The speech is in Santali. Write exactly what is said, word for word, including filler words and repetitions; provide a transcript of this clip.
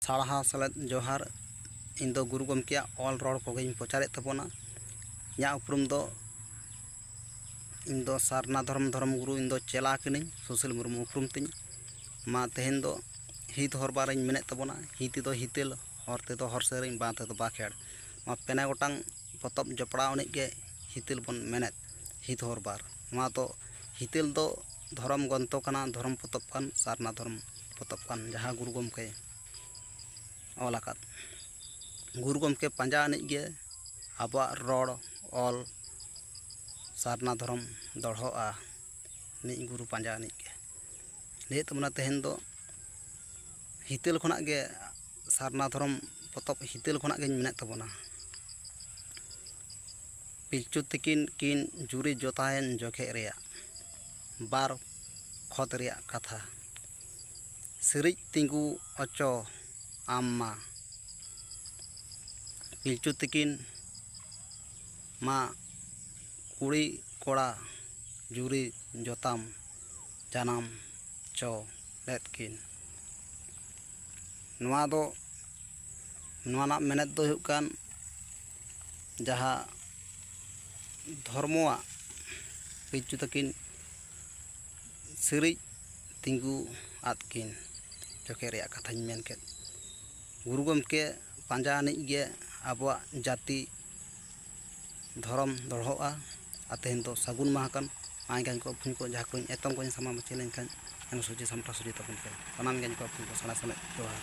ᱥᱟᱨᱦᱟᱣ ᱥᱮᱞᱮᱫ ᱡᱚᱦᱟᱨ᱾ ᱤᱧ ᱫᱚ ᱜᱩᱨᱩ ᱜᱚᱢᱠᱮᱭᱟᱜ ᱚᱞ ᱨᱚᱲ ᱠᱚᱜᱮᱧ ᱯᱨᱚᱪᱟᱨᱮᱫ ᱛᱟᱵᱚᱱᱟ᱾ ᱤᱧᱟᱹᱜ ᱩᱯᱨᱩᱢ ᱫᱚ, ᱤᱧ ᱫᱚ ᱥᱟᱨᱱᱟ ᱫᱷᱚᱨᱚᱢ, ᱫᱷᱚᱨᱚᱢ ᱜᱩᱨᱩ, ᱤᱧ ᱫᱚ ᱪᱮᱞᱟ ᱠᱟᱹᱱᱟᱹᱧ, ᱥᱩᱥᱤᱞ ᱢᱩᱨᱢᱩ ᱩᱯᱨᱩᱢ ᱛᱤᱧ᱾ ᱢᱟ ᱛᱮᱦᱮᱧ ᱫᱚ ᱦᱤᱛ ᱦᱚᱨᱵᱟᱨᱤᱧ ᱢᱮᱱᱮᱫ ᱛᱟᱵᱚᱱᱟ᱾ ᱦᱤ ᱛᱮᱫᱚ ᱦᱤᱛᱟᱹᱞ, ᱦᱚᱨ ᱛᱮᱫᱚ ᱦᱚᱨ ᱥᱮᱨᱮᱧ, ᱵᱟᱸ ᱛᱮᱫᱚ ᱵᱟᱸᱠᱷᱮᱲ᱾ ᱱᱚᱣᱟ ᱯᱮᱱᱮ ᱜᱚᱴᱟᱝ ᱯᱚᱛᱚᱵ ᱡᱚᱯᱲᱟᱣ ᱟᱹᱱᱤᱡ ᱜᱮ ᱦᱤᱛᱟᱹᱞ ᱵᱚᱱ ᱢᱮᱱᱮᱫ, ᱦᱤᱛ ᱦᱚᱨᱵᱟᱨ᱾ ᱱᱚᱣᱟ ᱫᱚ ᱦᱤᱛᱟᱹᱞ ᱫᱚ ᱫᱷᱚᱨᱚᱢ ᱜᱨᱚᱱᱛᱷᱚ ᱠᱟᱱᱟ, ᱫᱷᱚᱨᱚᱢ ᱯᱚᱛᱚᱵ ᱠᱟᱱ, ᱥᱟᱨᱱᱟ ᱫᱷᱚᱨᱚᱢ ᱯᱚᱛᱚᱵ ᱠᱟᱱ, ᱡᱟᱦᱟᱸ ᱜᱩᱨᱩ ᱜᱚᱢᱠᱮ ᱚᱞ ᱟᱠᱟᱫ᱾ ᱜᱩᱨᱩ ᱜᱚᱢᱠᱮ ᱯᱟᱸᱡᱟ ᱟᱹᱱᱤᱡ ᱜᱮ ᱟᱵᱚᱣᱟᱜ ᱨᱚᱲ, ᱚᱞ, ᱥᱟᱨᱱᱟ ᱫᱷᱚᱨᱚᱢ ᱫᱚᱲᱦᱚᱜᱼᱟ᱾ ᱢᱤᱫ ᱜᱩᱨᱩ ᱯᱟᱸᱡᱟ ᱟᱹᱱᱤᱡ ᱜᱮ᱾ ᱞᱟᱹᱭᱮᱫ ᱛᱟᱵᱚᱱᱟ ᱛᱮᱦᱮᱧ ᱫᱚ ᱦᱤᱛᱟᱹᱞ ᱠᱷᱚᱱᱟᱜ ᱜᱮ, ᱥᱟᱨᱱᱟ ᱫᱷᱚᱨᱚᱢ ᱯᱚᱛᱚᱵ ᱦᱤᱛᱟᱹᱞ ᱠᱷᱚᱱᱟᱜ ᱜᱮᱧ ᱢᱮᱱᱮᱫ ᱛᱟᱵᱚᱱᱟ᱾ ᱯᱤᱞᱪᱩ ᱛᱤᱠᱤᱱ ᱠᱤᱱ ᱡᱩᱨᱤ ᱡᱚᱛᱟᱭᱮᱱ ᱡᱚᱠᱷᱮᱡ ᱨᱮᱭᱟᱜ ᱵᱟᱨ ᱠᱷᱚᱛ ᱨᱮᱭᱟᱜ ᱠᱟᱛᱷᱟ᱾ ᱥᱤᱨᱤᱡ ᱛᱤᱸᱜᱩ ᱚᱪᱚ ᱟᱢ ᱢᱟ, ᱯᱤᱞᱪᱩ ᱛᱤᱠᱤᱱ ᱢᱟ ᱠᱩᱲᱤ ᱠᱚᱲᱟ ᱡᱩᱨᱤ ᱡᱚᱛᱟᱢ ᱡᱟᱱᱟᱢ ᱪᱚ ᱞᱮᱫ ᱠᱤᱱ᱾ ᱱᱚᱣᱟ ᱫᱚ, ᱱᱚᱣᱟ ᱨᱮᱱᱟᱜ ᱢᱮᱱᱮᱛ ᱫᱚ ᱦᱩᱭᱩᱜ ᱠᱟᱱ, ᱡᱟᱦᱟᱸ ᱫᱷᱚᱨᱢᱚᱣᱟᱜ ᱯᱤᱞᱪᱩ ᱛᱟᱹᱠᱤᱱ ᱥᱤᱨᱤᱡ ᱛᱤᱸᱜᱩ ᱟᱫ ᱠᱤᱱ ᱡᱚᱠᱷᱮᱡ ᱨᱮᱭᱟᱜ ᱠᱟᱛᱷᱟᱧ ᱢᱮᱱ ᱠᱮᱫ᱾ ᱜᱩᱨᱩ ᱜᱚᱢᱠᱮ ᱯᱟᱸᱡᱟ ᱟᱹᱱᱤᱡ ᱜᱮ ᱟᱵᱚᱣᱟᱜ ᱡᱟᱹᱛᱤ ᱫᱷᱚᱨᱚᱢ ᱫᱚᱲᱦᱚᱜᱼᱟ᱾ ᱟᱨ ᱛᱮᱦᱮᱧ ᱫᱚ ᱥᱟᱹᱜᱩᱱ ᱢᱟᱦᱟ ᱠᱟᱱ᱾ ᱢᱟ ᱮᱱᱠᱷᱟᱱ ᱠᱚ ᱵᱚᱠᱚᱧ ᱠᱚ, ᱡᱟᱦᱟᱸ ᱠᱚᱧ ᱮᱛᱚᱢ ᱠᱚᱧ ᱥᱟᱢᱟᱝ ᱢᱟᱪᱷᱟ ᱞᱮᱱᱠᱷᱟᱱ, ᱮᱱ ᱥᱚᱡᱷᱮ ᱥᱟᱢᱴᱟᱣ ᱥᱚᱡᱷᱮ ᱛᱟᱵᱚᱱ ᱯᱮ᱾ ᱥᱟᱱᱟᱢ ᱜᱮ ᱠᱚ ᱵᱚᱠᱚᱧ ᱠᱚ ᱥᱟᱲᱟ ᱥᱟᱞᱟᱜ ᱡᱚᱦᱟᱨ᱾